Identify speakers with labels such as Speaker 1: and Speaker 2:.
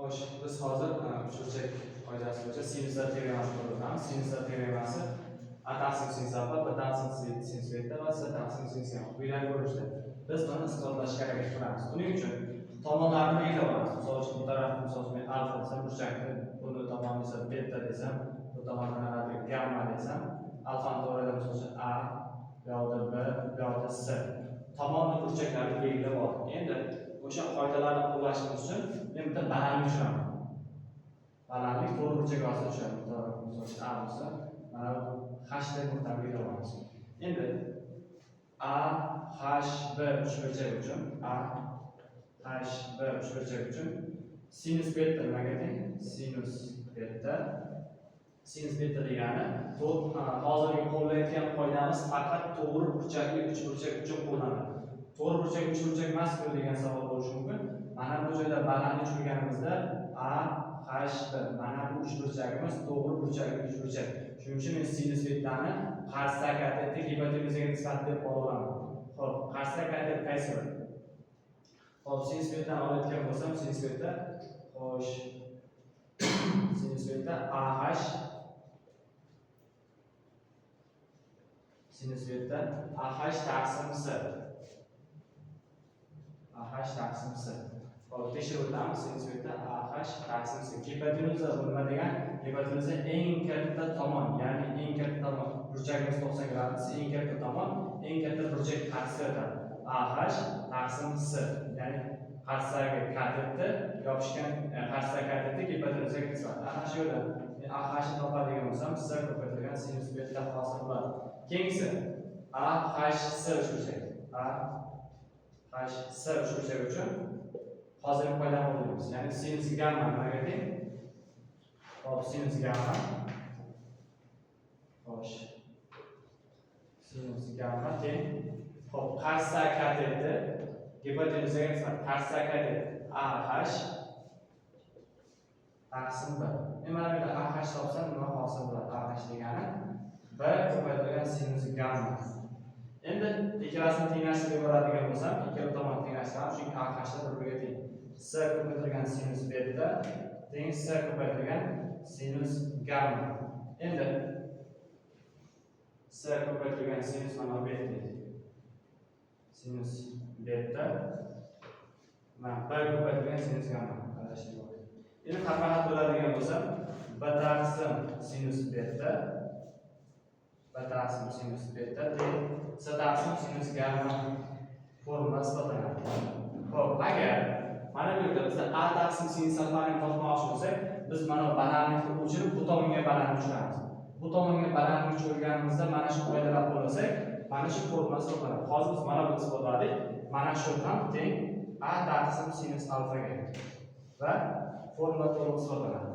Speaker 1: Xo'sh, biz hozir uchburchak qoidasi bo'yicha sinuslar teoremasini ko'rib o'tamiz. Sinuslar teoremasi A taqsim sinus alfa, B taqsim sinus beta va C taqsim sinus gamma. Quyidagi ko'rinishda biz buni isbotlashga harakat qilamiz. Buning uchun tomonlarni belgilab olamiz. Misol uchun, bu tarafni, misol uchun, men alfa desam, burchakni, buni tomonni esa beta desam, bu tomonni gamma desam, alfani to'g'rida, misol uchun, A, bu yoqda B, bu yoqda C. Tomonni burchaklarni belgilab oldik. Endi o'sha qoidalarni qo'llashimiz uchun men bitta balandlik tushiraman. Balandlik to'g'ri burchak ostida tushadi. Misol uchun, A bo'lsa, mana bu H deb nuqtani belgilab olamiz. Endi A, H, B uchburchak uchun, A, H, B uchburchak uchun sinus beta nimaga teng? Sinus beta. Sinus beta degani hozirgi qo'llayotgan qoidamiz faqat to'g'ri burchakli uchburchak uchun qo'llanadi. To'g'ri burchak uchburchak emas-ku degan savol bo'lishi mumkin. Mana bu joyda balandlik tushirganimizda A, H, B, mana bu uchburchagimiz to'g'ri burchakli uchburchak. Shuning uchun men sinus betani qarshisidagi kateti gipotenuzaga nisbat deb ola olaman. Xo'p, qarshisidagi katet qaysi bir? Xo'p, sinus betani olayotgan bo'lsam, sinus beta, xo'sh, sinus beta AH, sinus beta AH taqsim C. AH taqsim C. Xo'p, tekshirib o'tamiz. Sinus beta AH taqsim C. Gipotenuza bu nima degani? Gipotenuza eng katta tomon, ya'ni eng katta tomon. Burchagimiz 90 gradus, eng katta tomon, eng katta burchak qarshisida yotadi. AH taqsim C, ya'ni qarshisidagi katetni yopishgan, qarshisidagi katetni gipotenuzaga nisbat. Ana shu yerda men AH ni topadigan bo'lsam, C ko'paytirilgan sinus beta hosil bo'ladi. Keyingisi AHC uchburchak. A H C uchburchak uchun hozirgi qoidani qo'llaymiz. Ya'ni sinus gamma nimaga teng? Xo'p, sinus gamma. Xo'sh. Sinus gamma teng. Xo'p, qarshisidagi kateti gipotenuzaga nisbat, qarshisidagi katet AH taqsim B. Men mana bu yerda AH topsam, nima hosil bo'ladi? AH degani B ko'paytirilgan sinus gamma. Endi ikkalasini tenglashtirib yuboradigan bo'lsam, ikkala tomon tenglashtiramiz, chunki AH bir-biriga teng. C ko'paytirilgan sinus beta teng C ko'paytirilgan sinus gamma. Endi C ko'paytirilgan sinus, mana beta. Sinus beta mana B ko'paytirilgan sinus gamma. Adashib. Endi xatma-xat bo'ladigan bo'lsam, B taqsim sinus beta, B taqsim sinus beta teng C taqsim sinus gamma formula isbotlanadi. Xo'p, agar mana bu yerda bizda A taqsim sinus alfani topmoqchi bo'lsak, biz mana bu balandlikni o'chirib, bu tomonga balandlik tushiramiz. Bu tomonga balandlik tushirganimizda mana shu qoidalar qo'llasak, mana shu formula isbotlanadi. Hozir biz mana buni isbotladik. Mana shu ham teng A taqsim sinus alfaga va formula to'liq isbotlanadi.